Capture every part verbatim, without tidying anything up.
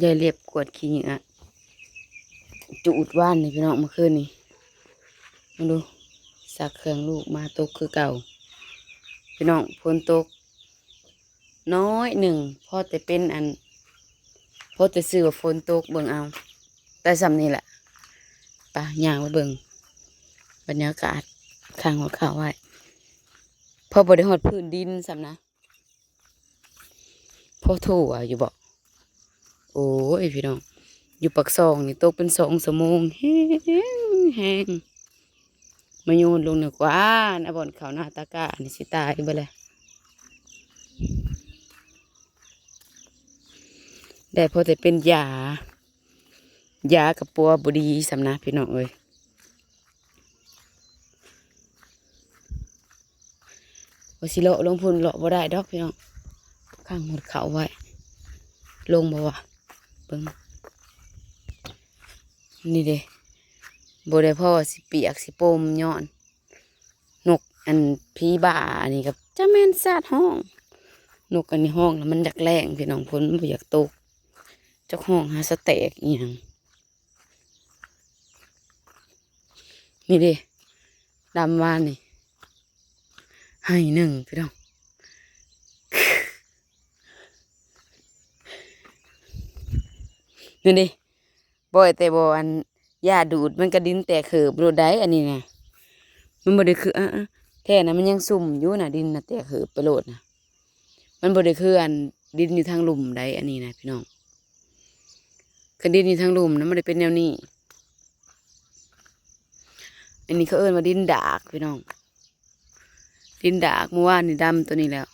ยายเรียบกวาดขี้เหงื่อ จูดว่านนี่พี่น้อง เมื่อคืนนี่ มาดู ซักเครื่องลูกมาตกคือเก่า พี่น้อง ฝนตก น้อยหนึ่ง พอแต่เป็นอัน พอแต่ซื่อว่าฝนตก เบิ่งเอา แต่ส่ำนี่แหละ ไป ย่างไปเบิ่ง บรรยากาศ ข้างหัวเข่าไว้ พอบ่ได้ฮอดพื้นดินส่ำนะ พอทั่วอยู่บ่ โอ้ย พี่น้อง อยู่ปากซองนี่ตกเป็นสองชั่วโมง แฮง แฮง มาโยนลงนี่กว่า นะ บ่อนเขาหน้าตากร้านี่สิตายเบิดเลย ได้พอแต่เป็นยา ยากะปัวบ่ดีส่ำนะพี่น้องเอ้ย ว่าสิเลาะลงพุ้นเลาะบ่ได้ดอกพี่น้อง ข้างหดเขาไว้ ลงบ่วะ เบิ่ง นี่เด้ บ่ได้พอสิเปียกสิปมย้อน นกอันผีบ้าอันนี้ก็จะแม่นซาดฮ้อง นกอันนี้ฮ้องแล้วมันอยากแล้งพี่น้อง ฝนมันบ่อยากตก จักฮ้องหาสะแตกอีหยัง นี่เด้ ดำวานนี่ ไฮ่หนึ่งพี่น้อง นี่เด้ บ่อยแต่บ่อัน ยาดูดมันก็ดินแตกเหิบโลดได้อันนี้นะ มันบ่ได้คือ อ่ะ อ่ะ แท้นะมันยังซุ่มอยู่นะ ดินนะแตกเหิบไปโลดนะ มันบ่ได้คืออันดินอยู่ทางลุ่มได้อันนี้นะพี่น้อง คันดินอยู่ทางลุ่มนะมันได้เป็นแนวนี้ อันนี้เขาเอิ้นว่าดินดากพี่น้อง ดินดาก เมื่อวานนี่ดำตัวนี้แล้ว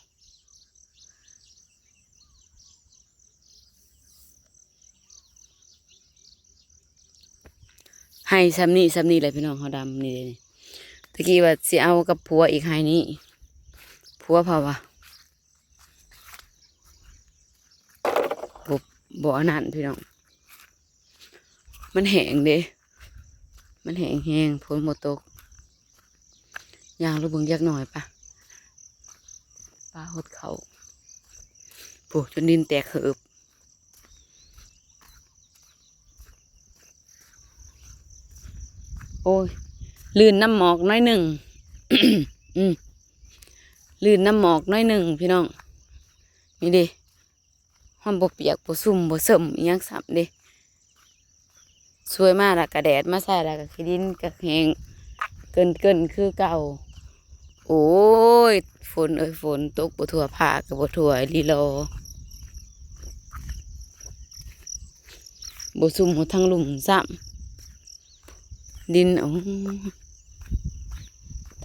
ไฮ่ส่ำนี้ส่ำนี้แหละพี่น้อง เขาดำนี่เด้นี่ ตะกี้ว่าสิเอากับผัวอีกไฮ่นี้ ผัวเผาว่า บ่ บ่อันนั้นพี่น้อง มันแห้งเด้ มันแห้งแฮง ฝนบ่ตก ย่างลงเบิ่งจักหน่อยปะ ปลาหดเขา โอ้ จนดินแตกเหิบ โอ้ย ลื่นน้ำหมอกน้อยหนึ่ง อืม ลื่นน้ำหมอกน้อยหนึ่งพี่น้อง นี่เด้ ฮ้อนบ่เปียกบ่ซุ่มบ่เซิ่มอิหยังซ้ำเด้ สวยมาแล้วก็แดดมาใส่แล้วก็ขี้ดินก็แห้งเกินๆ คือเก่า โอ้ย ฝนเอ้ย ฝนตกบ่ทั่ว ผ้าก็บ่ทั่ว ลีลอ บ่ซุ่มหัวทางลุ่มซ้ำ ดิน โอ้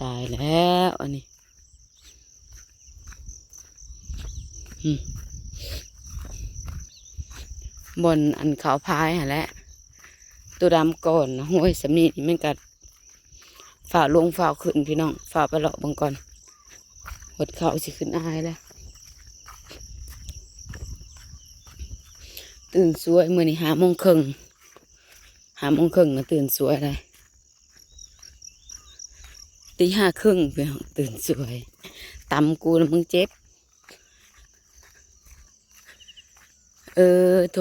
ตายแล้วอันนี้ อืม บ่อนอันเขาพายหั่นแหละ ตัวดำก่อนนะ ห้วยสำนีนี่มันกัด ฝ่าลงฝ่าขึ้นพี่น้อง ฝ่าไปเลาะเบิ่งก่อน หดเขาสิขึ้นอายแล้ว ตื่นสวยมื้อนี้ห้าโมงครึ่ง ห้าโมงครึ่งนะ ตื่นสวยเลย ตีห้าครึ่งพี่น้อง ตื่นสวย ตำกูนะมึงเจ็บ เออ โถ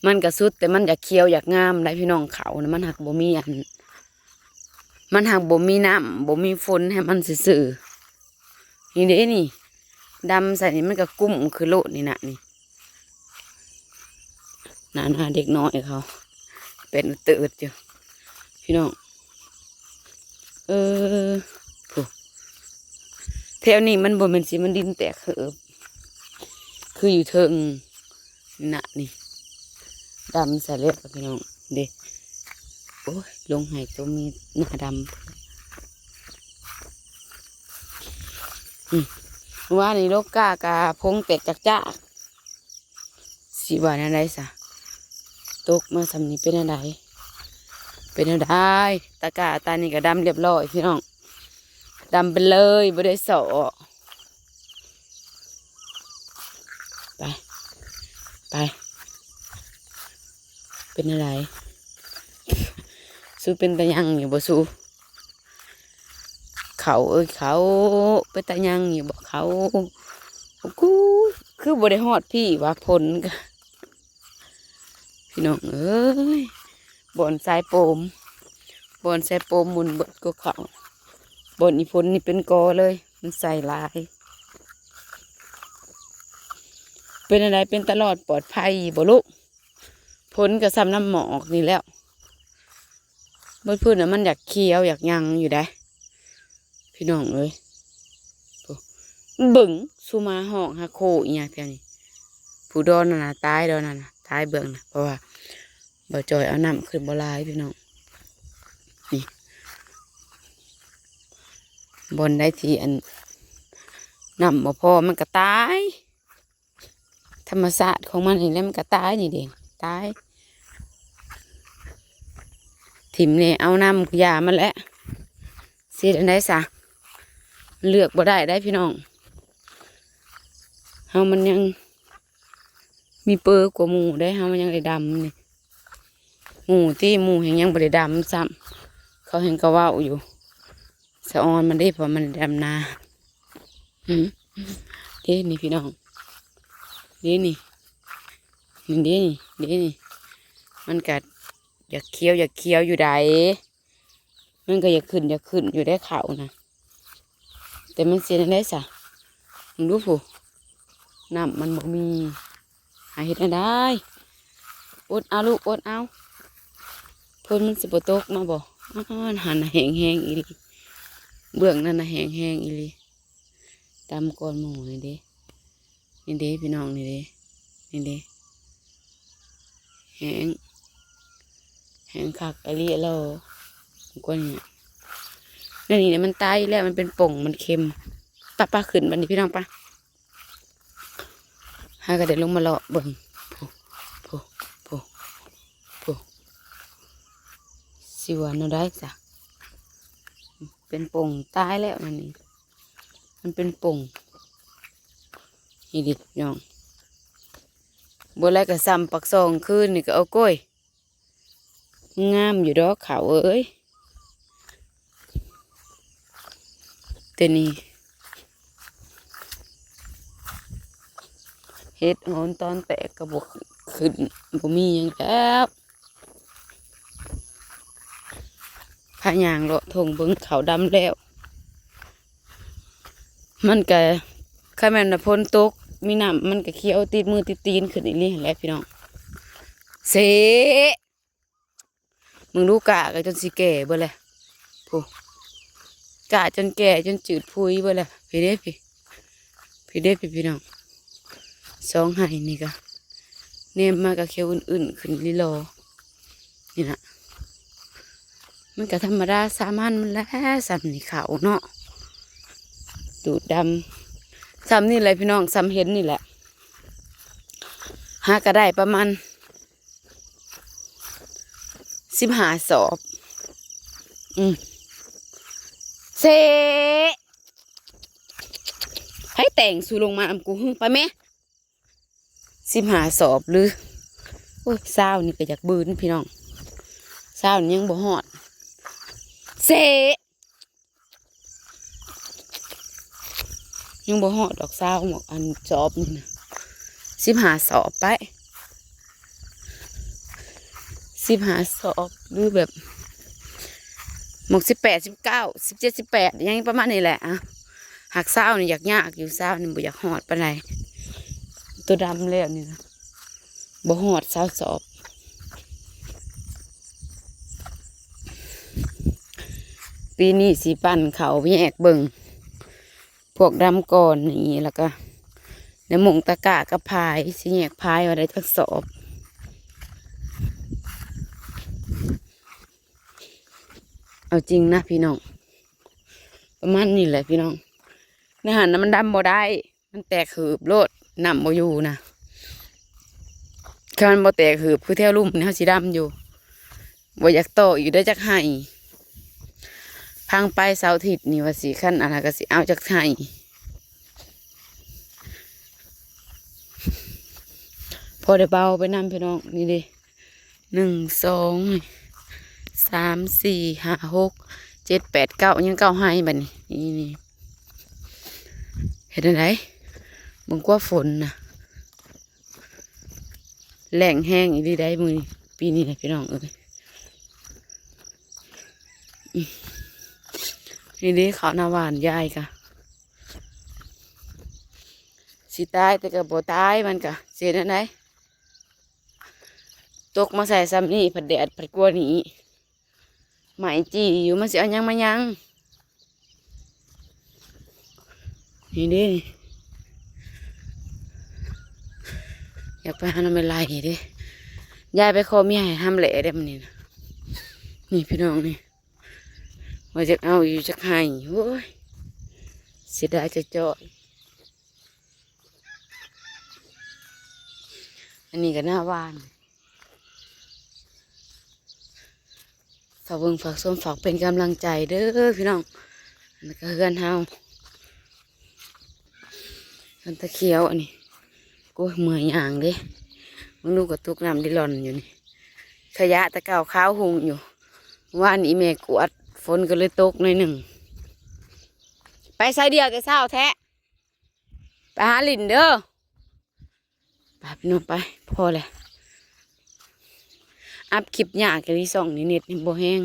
มันก็สุด แต่มันอยากเขียวอยากงามได้พี่น้อง เขานะ มันหักบ่มีอัน มันหักบ่มีน้ำ บ่มีฝนให้มันซื่อๆ นี่เด้นี่ ดำใส่นี่มันก็กุ้มคือโลดนี่นะนี่ หน้าหน้าเด็กน้อยเขา เป็นเติดอยู่ พี่น้อง เออ โถ แถวนี้มันบ่แม่นสิมันดินแตกเหิบ คืออยู่เทิงน่ะนี่ ดำใส่เล็บพี่น้อง เด้ โอ้ย ลงให้ตัวมีหน้าดำ อืม ว่านี่โลกกากาพงแตกจักจ้า สิว่าแนวใดซะ ตกมาส่ำนี้เป็นแนวใด เป็นแนวใด ตะกร้าตานี่ก็ดำเรียบร้อยพี่น้อง ดำไปเลย บ่ได้เซาะ ไป ไป เป็นแนวใด สู้เป็นตายังอยู่บ่สู้ เขาเอ้ยเขา เป็นตายังอยู่บ่เขา กู คือบ่ได้ฮอดพี่ว่าฝนก็ พี่น้องเอ้ย บ่อนทรายโปม บ่อนทรายโปมหมุนเบิดกกเขา บ่อนอีฝนนี่เป็นกอเลย มันใส่หลาย เป็นอะไร เป็นตาลอดปลอดภัยบ่ลูก ฝนก็ส่ำน้ำหมอกนี่แล้ว เบิดพื้นน่ะมันอยากเขียวอยากหยังอยู่ได้ พี่น้องเอ้ย โอ้ เบิ่ง สุมาฮ้องหาโคอีหยังแถวนี้ ผู้ดอนนั่นน่ะ ตายดอนนั่นน่ะ ตายเบิ่งน่ะ เพราะว่าบ่าวจอยเอาน้ำขึ้นบ่หลายพี่น้อง นี่ บ่อนใดที่อัน น้ำบ่พอมันก็ตาย ธรรมชาติของมันนี่แหละ มันก็ตายนี่เด้ ตาย ถิ่มนี่เอาน้ำยามันแหละ สิได้ซะ เลือกบ่ได้ได้พี่น้อง เฮามันยังมีเปอร์กว่าหมู่ได้ เฮามันยังได้ดำนี่ หมู่ที่หมู่แห่งยังบ่ได้ดำซ้ำ เขาแห่งก็เว้าอยู่ สะออนมันได้ เพราะมันดำนา อืม เด้นี่พี่น้อง เด้นี่ นี่เด้นี่ เด้นี่ มันก็อยากเขียวอยากเขียวอยู่ใด มันก็อยากขึ้นอยากขึ้นอยู่ได้เขานะ แต่มันเสียได้ซะ มึงดูผู้ น้ำมันบ่มี หาเฮ็ดได้ อดเอาลูก อดเอา ฝนมันสิบ่ตกมาบ่ อ้าว หันน่ะแห้งๆอีหลี เบื้องนั่นน่ะแห้งๆอีหลี ดำก่อนหมู่นี่เด้ นี่เด้พี่น้อง นี่เด้ นี่เด้ แห้ง แห้งคักอีหลี แล้วกว่านี้ นี่ นี่มันตายแล้ว มันเป็นป่ง มันเค็ม ปะ ปะ ขึ้นบัดนี้พี่น้องปะ หาก็ได้ลงมาเลาะเบิ่ง ผู้ ผู้ ผู้ ผู้ สิว่าแนวใดจ้ะ เป็นป่งตายแล้วนั่นนี่ มันเป็นป่ง นี่ดิพี่น้อง บ่แล้วก็ส่ำปากซองคืนนี่ก็เอาโก้ย งามอยู่ดอกเขาเอ้ย แต่นี่ เห็ดโหนตอนแตกก็บ่ขึ้น บ่มีหยังแล้ว พาย่างเลาะทงเบิ่งเขาดำแล้ว มันก็ คันแม่นว่าฝนตก มีน้ำ มันก็เขียวติดมือติดตีนขึ้นอีหลีหั้นแหละพี่น้อง เสะ มึงดูกะก็จนสิแก่เบิดเลย ผู้ กะจนแก่จนจืดพุยเบิดเลย พี่เด้พี่ พี่เด้พี่ พี่น้อง สองไฮ่นี่ก็ แนมมาก็เขียวอื่นๆขึ้นลีลอ นี่นะ มันก็ธรรมดาสามัญมันแหละ ส่ำนี่เขาเนาะ ดูดดำ ส่ำนี่แหละพี่น้อง ส่ำเห็นนี่แหละ หาก็ได้ประมาณ สิบห้าสอบ อืม เซ ให้แต่งสูลงมานำกู หึ ไปแม่ สิบห้าสอบหรือ โอ้ย ซาวนี่ก็อยากบืนพี่น้อง ซาวนี่ยังบ่ฮอด เซ ยังบ่ฮอดดอก ซาวหมวกอันสอบนี่นะ สิบห้าสอบไป สิบห้าสอบ หรือแบบ หมวกสิบแปด สิบเก้า สิบเจ็ด สิบแปด ยังประมาณนี้แหละอะ หากซาวนี่อยากยากอยู่ ซาวนี่บ่อยากฮอดปานใด ตัวดำแล้วนี่นะ บ่ฮอดซาวสอบ ปีนี้สิปั่นเขาแยกเบิ่ง พวกดำก่อนนี่ แล้วก็ในมุงตะกร้ากับพาย สิแยกพายว่าได้จักสอบ เอาจริงนะพี่น้อง ประมาณนี้แหละพี่น้อง ในหันน่ะมันดำบ่ได้ มันแตกหืบโลด น้ำบ่อยู่นะ ถ้ามันบ่แตกหืบคือแถวลุ่มนี่ เฮาสิดำอยู่ บ่อยากต่ออีกได้จักไฮ่ พังไปเสาร์อาทิตย์นี่ว่าสิ คันอันนั้นก็สิเอาจักไฮ่ พอได้เบาไปนำพี่น้อง นี่เด้ หนึ่ง สอง สาม สี่ ห้า หก เจ็ด แปด เก้า ยังเก้าไฮ่บัดนี้ นี่ นี่ เฮ็ดจั่งใด เบิ่งกว่าฝนน่ะ แล้งแฮงอีหลีได้มื้อนี้ ปีนี้นะพี่น้องเอ้ย อืม นี่เด้ ข้าวหน้าหวานยายกะ สิตายแต่ก็บ่ตาย มันกะสิเฮ็ดแนวใด ตกมาใส่ซ้ำนี่ พัดแดด พัดกลัวหนี ไหมจี่อยู่ มันสิเอาหยังมาหยัง นี่เด้ อยากไปหาหน่อไม้ไล่เด้ ยายไปขอเมียให้ทำแหล่เด้มื้อนี้นะ นี่พี่น้องนี่ ว่าจะเอาอยู่จักไห้ โอ้ย เสียดายจะจ่อย อันนี้ก็หน้าบ้าน ฝากเบิ่งฝากชม ฝากเป็นกำลังใจเด้อพี่น้อง อันนี้ก็เฮือนเฮา เฮือนตาเขียวอันนี้ กูเมื่อยย่างเด้ มึงดูกระตุกน้ำดิหล่อนอยู่นี่ ขยะแต่เก่าขาวหุงอยู่ วานนี้แม่กวาด ฝนก็เลยตกหน่อยหนึ่ง ไปไสเดียวแต่เช้าแท้ ไปหาหลินเด้อ ไปพี่น้องไป พอแล้ว อัพคลิปยากแค่นี้ สองนี่เน็ตนี่บ่แฮง